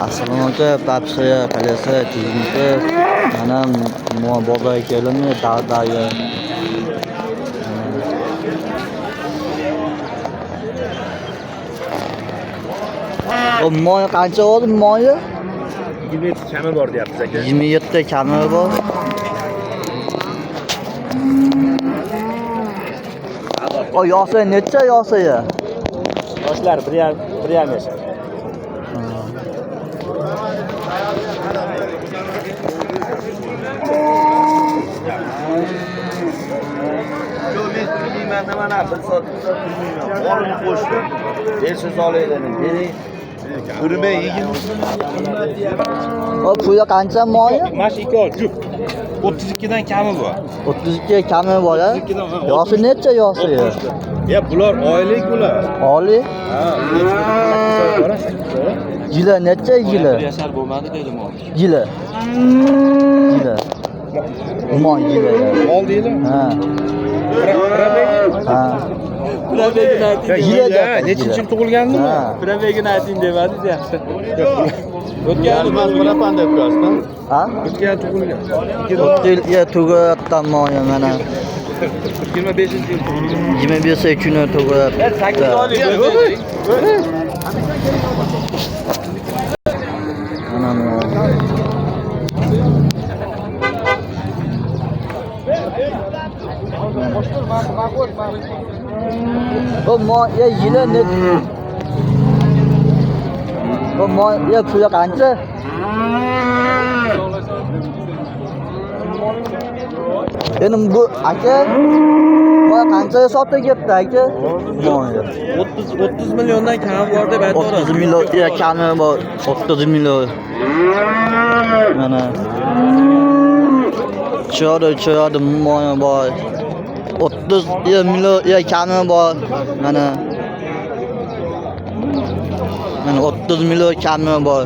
Assalomu alaykum, papsiya, qalasi, tuzumki. Mana bozorga keldim, dag'dagi. O moy qancha oldi moyi? 27 kami bor deyapsiz aka. 27 kami bor. O yoshi necha yoshi? Yoshlar 1,5 yashar. Mana bir soat borini qo'shdim. 500 olaylik, bering. Urmay 20. O puli qancha moyi? Mana shu ikki oy juft. 32 dan kami bor. 32 kami bor. Yoshi necha yoshi? Ya bular oylik bular. Oliy? Ha, 8 oy. Yili necha yili? Yashar bo'lmadi dedim o. Yili. Yili. Umon yili. Mol deyilmi? Ha. Ha. Probegini ayting. Yili deyapti, Nechinchi yil tug'ilgandimi? Ha. Probegini ayting demadingiz yaxshi. O'tgan O'tgan deb qo'yasizmi? Ha? O'tgan tug'ilgan. 30 yil tug'ilgan moyi mana. 25-yil tug'ilgan. 25 kuni tug'ilgan. 8 oylik. Mana bu. Bu moy yili ne? Bu moy puli qancha? Endi bu aka moy qancha sotilyapti aka? Moy 30 milliondan kami bor deb aytaverasiz. 30 million kami bor. 30 million. Mana. Chiroyli moy bor. 30 million kami bor. Mana. Mana 30 million kami bor.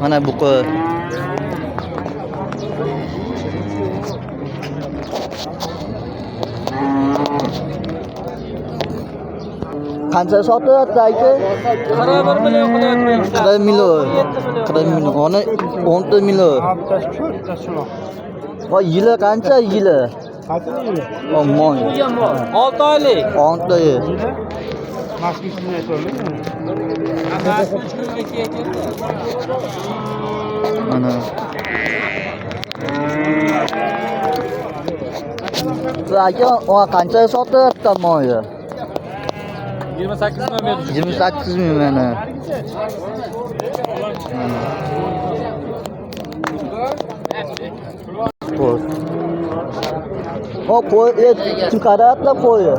Mana bu qo'y. Qancha sotilyapti aka? 41 million qilyapti. 40 million. 40 million. Ona 10 million. Va yili qancha yili? O moy. 6 oylik. 6 oy. Mana. Aka, o qancha sotilyapti moyi? 28 ming berdi. 28 ming mana. Qo'y. O qo'y, kim qarayapti qo'yi?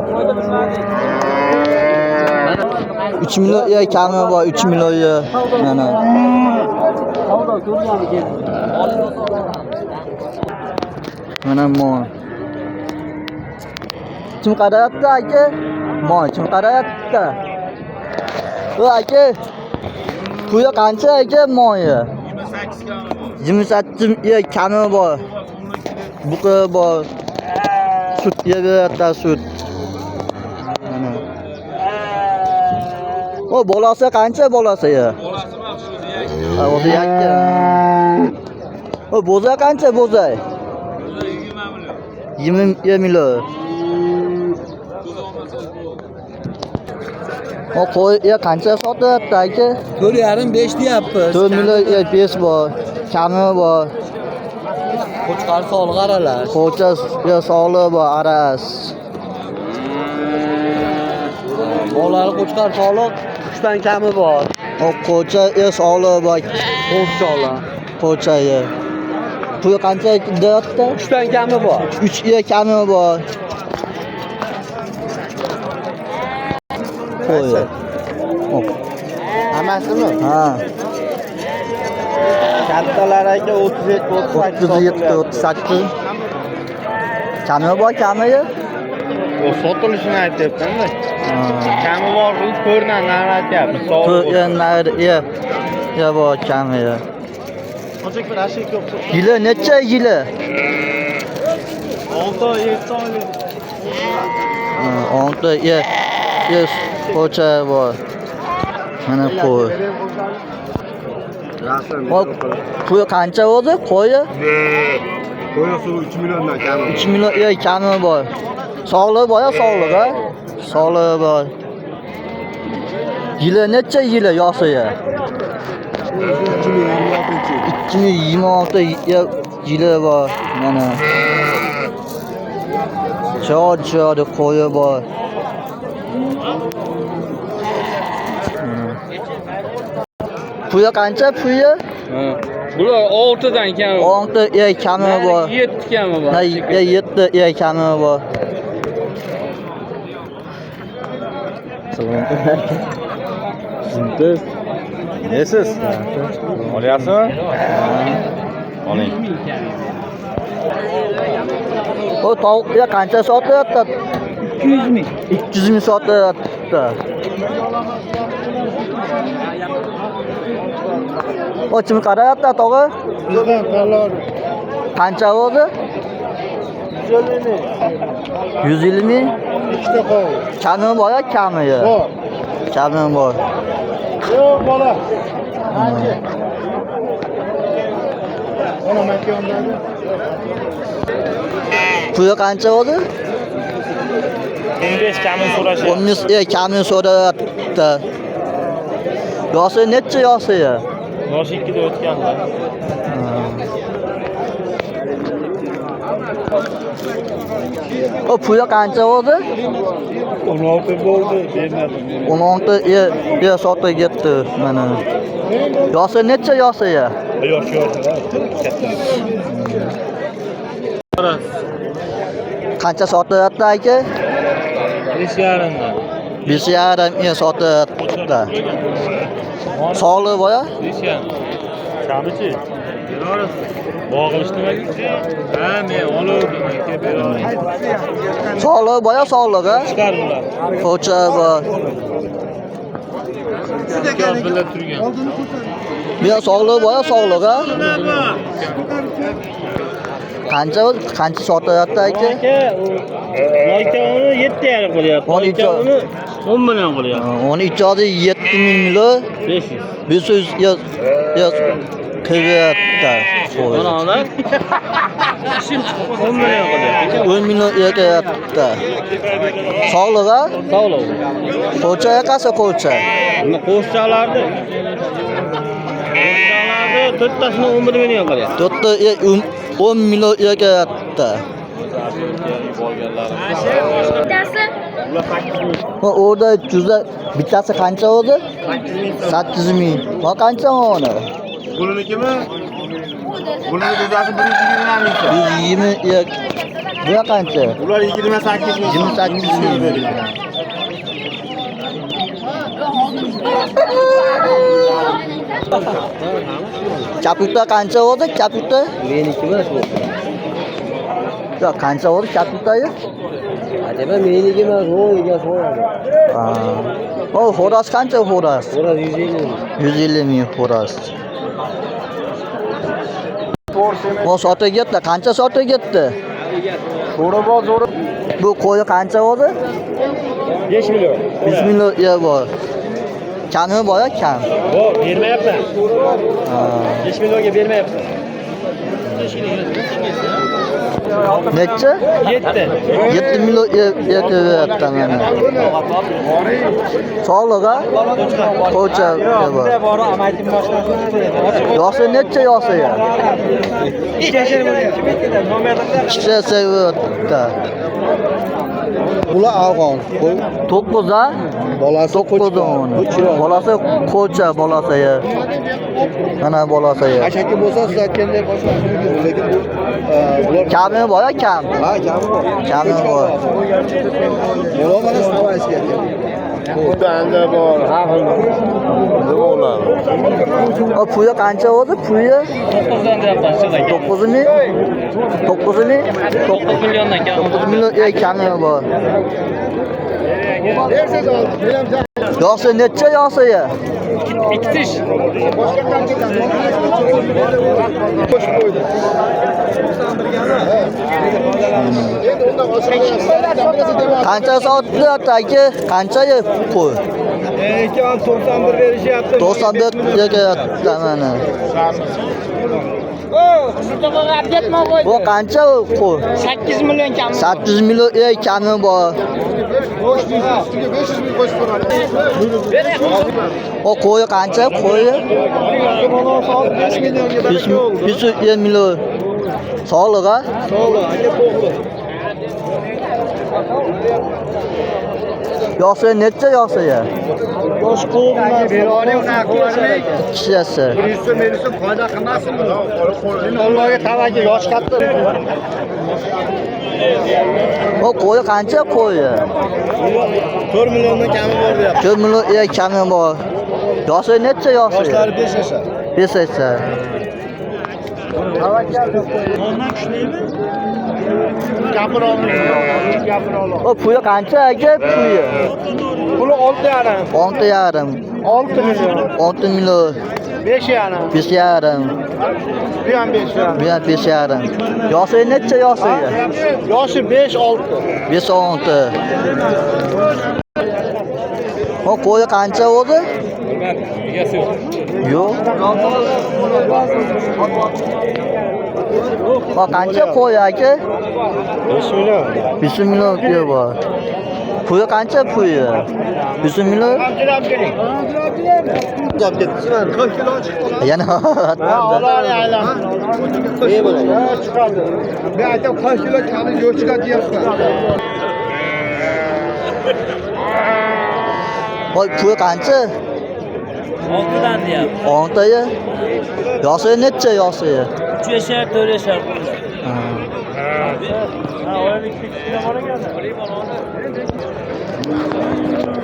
3 million kami bor, 3 million mana. Mana moy. Kim qarayapti aka? Moy kim qarayapti? O aka, quyi qancha aka moyi? 28 kami bor. Buqi bor. Sut beryapti, sut. Mana. O bolasi qancha bolasi ya? Ha, o'zi yakka. O bo'za qancha bo'za? 20 million. O qo'y qancha sotyapti aka? 4,5 5 deyapmiz. 4 million 5 bor, kami bor. Qo'chqor sog'liq aralash. Qo'cha sog'liq bor, aras. Bolari qo'chqor sog'liq 3 dan kami bor. O qo'cha sog'liq bor, Qo'chqorlar. qo'cha. Puli qancha deyapti? 3 dan kami bor. 3 kami bor. Qo'y. Hammasimi? Ha. Kattalar aka 37 37 38. Kami bor, kami. O sotilishini aytyapman-da. Kami bor qilib ko'rinadi, narx aytyapmiz. To'rt ya bor kami. Yili necha yili? 6 oy, 7 oylik. 6 qo'cha bor. Mana qo'y. Qo'y qancha o'zi? Qo'yi? Qo'yi 3 milliondan kami. 3 million kami bor. Sog'lig'i bor ya, sog'lig'i? Sog'lig'i bor. Yili necha yili yoshi? 2026 yili bor mana. Chiroyli qo'yi bor. Puyi qancha puyi? Bular 6dan kami. 6 kami bor. 7 kami bor. 7 kami bor. Nesiz? Olyapsizmi? Oling. O tovuq qancha sotilyapti? 200 ming. 200 ming sotilyapti. O kim qarayapti tog'a? Qancha o'zi? 150 ming. 150 ming? Ikkita qo'y. Kami bor ya, kami ya? Bor. Kami bor. Yo'q bola. Ona makondagi. Puli qancha o'zi? 15 kamini so'rashyapti. 15 kamini so'rayapti. Yoshi necha yoshi? Yoshi 2da o'tganda. O puli qancha o'zi? 16 bo'ldi, bermadim. 16 sotib ketdi mana. Yoshi necha yoshi? Yosh yosh. Katta. Qancha sotilyapti aka? 5,5 dan. 5,5 sotilyapti. Sog'lig'i bor ya? 5,5. Kamichi? Bog'ilish nimaga? Ha, men oluvdim aka, beraman. Sog'lig'i bor ya, sog'lig'i? Chiqar bular. Qo'cha bor. Birga turgan. Bu yoq sog'lig'i bor ya, sog'lig'i? Qancha qancha sotilyapti aka? Aka, u loykovini 7,5 qilyapti. Loykovini 10 million qilyapti. 12 7 million 500. 500 yoz qilyapti. Mana ular 10 million qilyapti. 10 million qilyapti. Sog'lig'i? Sog'lig'i. Qo'cha qaysi qo'cha? Buni qo'shchalarni. Qo'shchalarni to'rttasini 11 million qilyapti. To'rtta 10 million qilyapti. Bittasi Orada juda bittasi qancha o'zi? 8 ming. Va qancha uni? Bunikimi? Buni dozasi 120 ming. 120. Bu qancha? Ular 28 ming. 28 ming. Chapukta qancha o'zi? Chapukta? Meniki emas bu. Yo'q, qancha o'zi chapuktayi? Acaba meniki emas, o egasi so'radi. O xo'roz qancha xo'roz? Xo'roz 150 ming. 150 ming xo'roz. O sotib ketdi, qancha sotib ketdi? Zo'ri bor, zo'ri. Bu qo'yi qancha o'zi? 5 million. 5 million bor. Kami bor ya, kam. Bor, bermayapman. 5 millionga bermayapman. Necha? 7. 7 million beryapti mana. Sog'lig'i? Qo'cha bor. Yoshi necha yoshi? 2 yashar bo'lyapti. 2 yashar bo'lyapti. Bular afg'on. 9 a? Bolasi 9 uni. Bolasi qo'cha bolasi. Mana bolasi. Ashaki bo'lsa siz aytgandek boshqa, lekin bu bular Kami bor ya, kam. Ha, kami bor. Kami bor. Bola mana Smolenskga aka. O'tanda bor, har xil. Nima bo'ladi? O puyi qancha o'zi? Puyi 9 dan deyapman, aka. 9 ming? 9 ming? 9 milliondan kam. 9 million kami bor. Yoshi necha yoshi? 2 tish. Qancha sotilyapti aka? Qancha qo'y? Meniki ham 91 berishyapti. 94 kelyapti mana. Bu qancha qo'y? 8 million kam. 8 million kami bor. Ustiga 500 ming qo'shib so'radi. O qo'yi qancha? Qo'yi 5 millionga baraka oldi. 5 million. Sog'liq a? Sog'liq, aka to'g'ri. Yoshi necha yoshi? Yosh qo'g'mas. Kishiyasi. Birisi menisi foyda qilmasin buni. Men Allohga tavakkal, yosh katta. O qo'yi qancha qo'yi? 4 milliondan kami bor deyapti. 4 million kami bor. Yoshi necha yoshi? Yoshlari 5 yashar. 5 yashar. O puli qancha aka puli? Puli 6.5. 6.5. 6 million. 6 million. 5.5. 5.5. Bu ham 5.5. Bu ham 5.5. Yoshi necha yoshi? Yoshi 5-6. 5-6. O qo'yi qancha o'zi? Yo'q. O qancha qo'y aka? 5 million. 5 million qo'y bor. Puli qancha puli? 5 million? Yana Ne bo'ladi? Chiqadi. Men aytam 40 kilo kami yo'q chiqadi deyapman. Voy, puli qancha? 6dan deyapti. 6 ya. Yoshi necha yoshi? 3 yashar, 4 yashar. Ha.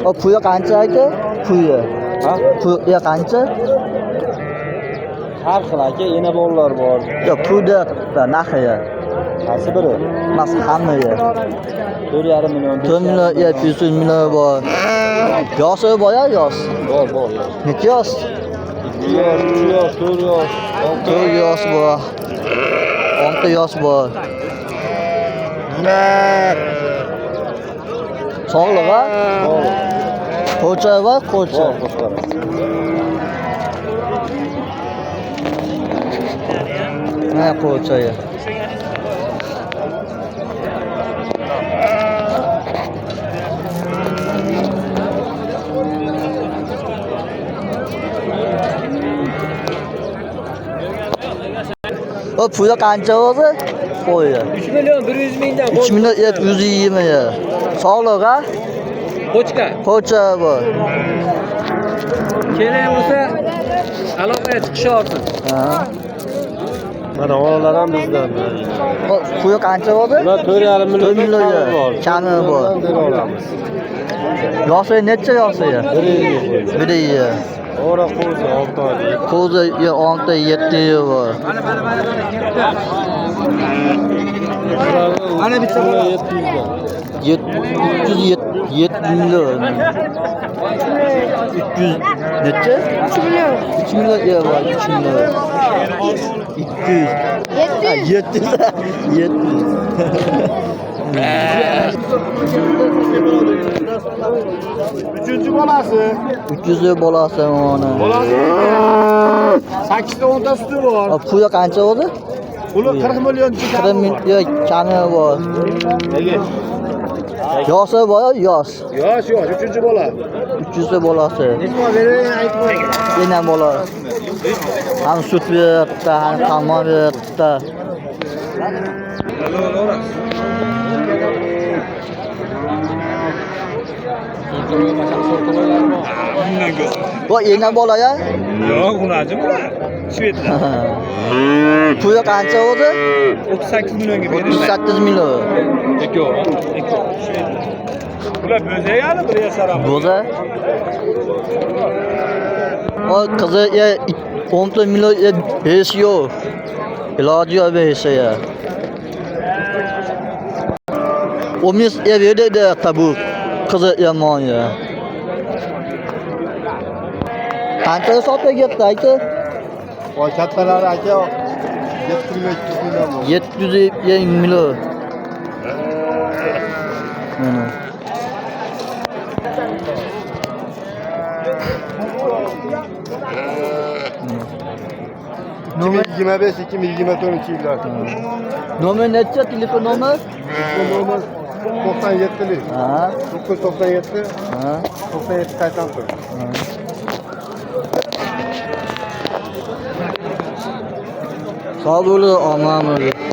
O puli qancha aka? Puli. Ha? Puli qancha? Har xil aka, ena bolalar bor. Yo'q, puli narxi. Qaysi biri? Mas hamma. 4.5 million. 4 million, 700 million bor. Yoshi bor ya, yosh. Bor, bor. Necha yosh? 2 yosh, 3 yosh, 4 yosh. 4 yosh bor. 6 yosh bor. Sog'liq a? Qo'cha bor, qo'cha. Bor, qo'shqara. Mana qo'cha. O puli qancha o'zi? Qo'yi. 3 million 100 mingdan. 3 million 720 ya. Sog'liq a? Qo'chqa. Qo'cha bu. Kerak bo'lsa aloqaga chiqish olsin. Ha. Mana bolalar ham bizdan. O puli qancha o'zi? Bular 4.5 million 4 million kami bor. Bera olamiz. Yoshi necha yoshi? 1 yil. 1 yil. Ora qo'zi 6 oylik. Qo'zi 6 7 yil bor. Mana bitta bola 700 dan. 307 million. 300 necha? 3 million. 3 million ya bor, 3 million. 200. 700. 700. 700. 3-chi bolasi. 300 bolasi mana. Bolasi 8 ta 10 ta suti bor. Puli qancha o'zi? Puli 40 million 40 million kami bor. Yoshi bor, yosh. Yosh, yosh, 3-chi bola. 300 bolasi. Necha berayin aytib qo'ying. Yana bola. Ham sut beryapti, ham qamon beryapti. Bu ena bola ya? Yo'q, unachi bular. Shvedlar. Puli qancha o'zi? 38 millionga berildi. 38 million. Ikkov, ikkov. Shvedlar. Bular bo'za yani bir yashar ham. Bo'za. O qizi 10 million 5 yo'q. Iloji yo'q berishi ya. 15 berdi bu qizi yomon ya. Qancha sotib ketdi aka? Voy kattalari aka 7 million bo'ldi. 700 million. Mana. 2025-2024 yillar. Nomer necha, telefon nomer? Nomer 97lik. Ha. 997 Ha. 97 84. Sog' bo'ling, omon bo'ling.